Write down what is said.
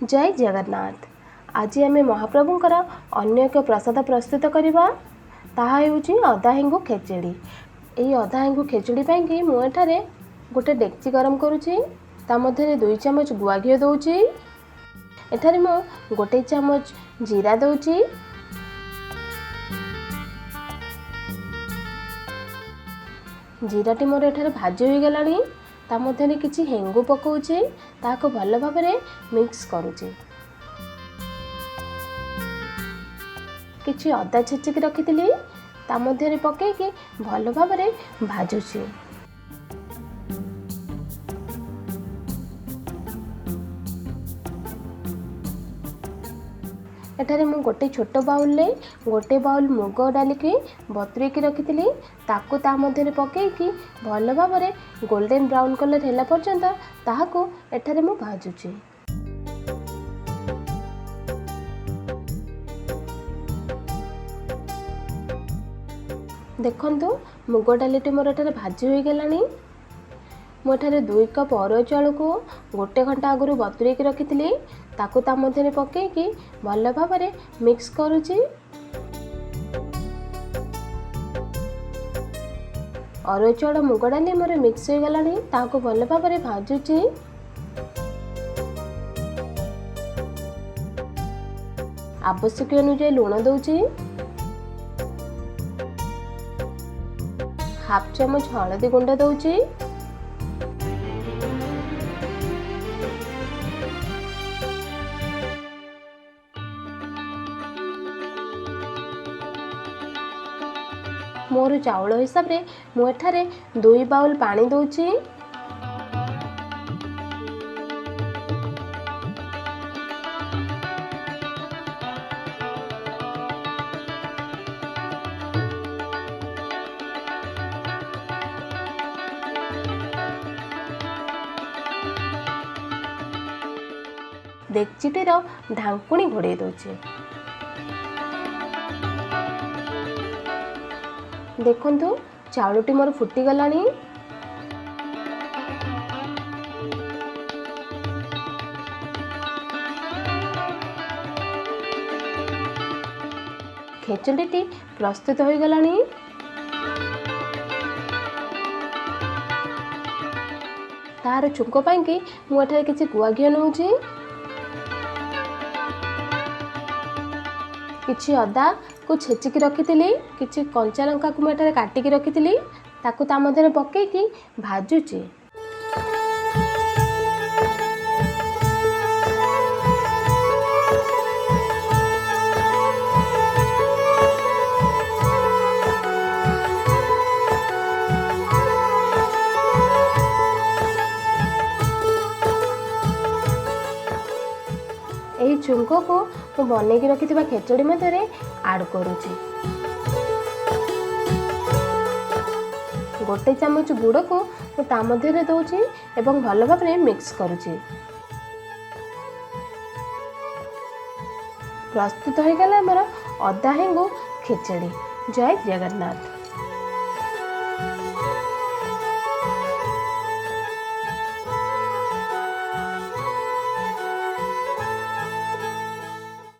ଜୟ ଜଗନ୍ନାଥ। ଆଜି ଆମେ ମହାପ୍ରଭୁଙ୍କର ଅନ୍ୟ ଏକ ପ୍ରସାଦ ପ୍ରସ୍ତୁତ କରିବା, ତାହା ହେଉଛି ଅଦା ହେଙ୍ଗୁ ଖେଚେଡ଼ି। ଏହି ଅଦା ହେଙ୍ଗୁ ଖେଚୁଡ଼ି ପାଇଁକି ମୁଁ ଏଠାରେ ଗୋଟେ ଡେକ୍ଚି ଗରମ କରୁଛି। ତା ମଧ୍ୟରେ 2 ଚାମଚ ଗୁଆ ଘିଅ ଦେଉଛି। ଏଠାରେ ମୁଁ 1 ଚାମଚ ଜିରା ଦେଉଛି। ଜିରାଟି ମୋର ଏଠାରେ ଭାଜି ହୋଇଗଲାଣି। ତା ମଧ୍ୟରେ କିଛି ହେଙ୍ଗୁ ପକାଉଛି, ତାହାକୁ ଭଲ ଭାବରେ ମିକ୍ସ କରୁଛି। କିଛି ଅଦା ଛେଚିକି ରଖିଥିଲି, ତା ମଧ୍ୟରେ ପକାଇକି ଭଲ ଭାବରେ ଭାଜୁଛି। ଏଠାରେ ମୁଁ ଗୋଟେ ଛୋଟ ବାଉଲରେ ଗୋଟେ ବାଉଲ ମୁଗ ଡାଲିକି ବତୁରେଇକି ରଖିଥିଲି, ତାକୁ ତା ମଧ୍ୟରେ ପକାଇକି ଭଲ ଭାବରେ ଗୋଲ୍ଡେନ୍ ବ୍ରାଉନ୍ କଲର୍ ହେଲା ପର୍ଯ୍ୟନ୍ତ ତାହାକୁ ଏଠାରେ ମୁଁ ଭାଜୁଛି। ଦେଖନ୍ତୁ, ମୁଗ ଡାଲିଟି ମୋର ଏଠାରେ ଭାଜି ହୋଇଗଲାଣି। ମୁଁ ଏଠାରେ 2 କପ୍ ଅରୁଆ ଚାଉଳକୁ 1 ଘଣ୍ଟା ଆଗରୁ ବତୁରେଇକି ରଖିଥିଲି, ତାକୁ ତା ମଧ୍ୟରେ ପକାଇକି ଭଲ ଭାବରେ ମିକ୍ସ କରୁଛି। ଅରୁଆ ଚାଉଳ ମୁଗ ଡାଲି ମୋର ମିକ୍ସ ହୋଇଗଲାଣି, ତାହାକୁ ଭଲ ଭାବରେ ଭାଜୁଛି। ଆବଶ୍ୟକ ଅନୁଯାୟୀ ଲୁଣ ଦେଉଛି। ହାଫ୍ ଚାମଚ ହଳଦୀ ଗୁଣ୍ଡ ଦେଉଛି। ମୋର ଚାଉଳ ହିସାବରେ ମୁଁ ଏଠାରେ 2 ବାଉଲ ପାଣି ଦେଉଛି। ଡେକ୍ଚିଟିର ଢାଙ୍କୁଣୀ ଘୋଡ଼େଇ ଦେଉଛି। ଦେଖନ୍ତୁ, ଚାଉଳଟି ମୋର ଫୁଟିଗଲାଣି। ଖେଚୁଡ଼ିଟି ପ୍ରସ୍ତୁତ ହୋଇଗଲାଣି। ତାହାର ଛୁଙ୍କ ପାଇଁକି ମୁଁ ଏଠାରେ କିଛି ଗୁଆ ଘିଅ ନେଉଛି। କିଛି ଅଦାକୁ ଛେଚିକି ରଖିଥିଲି, କିଛି କଞ୍ଚା ଲଙ୍କାକୁ ମୁଁ ଏଠାରେ କାଟିକି ରଖିଥିଲି, ତାକୁ ତା ମଧ୍ୟରେ ପକାଇକି ଭାଜୁଛି। ଏହି ଛୁଙ୍କକୁ ମୁଁ ବନେଇକି ରଖିଥିବା ଖେଚୁଡ଼ି ମଧ୍ୟରେ ଆଡ଼୍ କରୁଛି। 1 ଚାମଚ ଗୁଡ଼କୁ ମୁଁ ତା ମଧ୍ୟରେ ଦେଉଛି ଏବଂ ଭଲ ଭାବରେ ମିକ୍ସ କରୁଛି। ପ୍ରସ୍ତୁତ ହୋଇଗଲା ଆମର ଅଦା ହେଙ୍ଗୁ ଖେଚେଡ଼ି। ଜୟ ଜଗନ୍ନାଥ।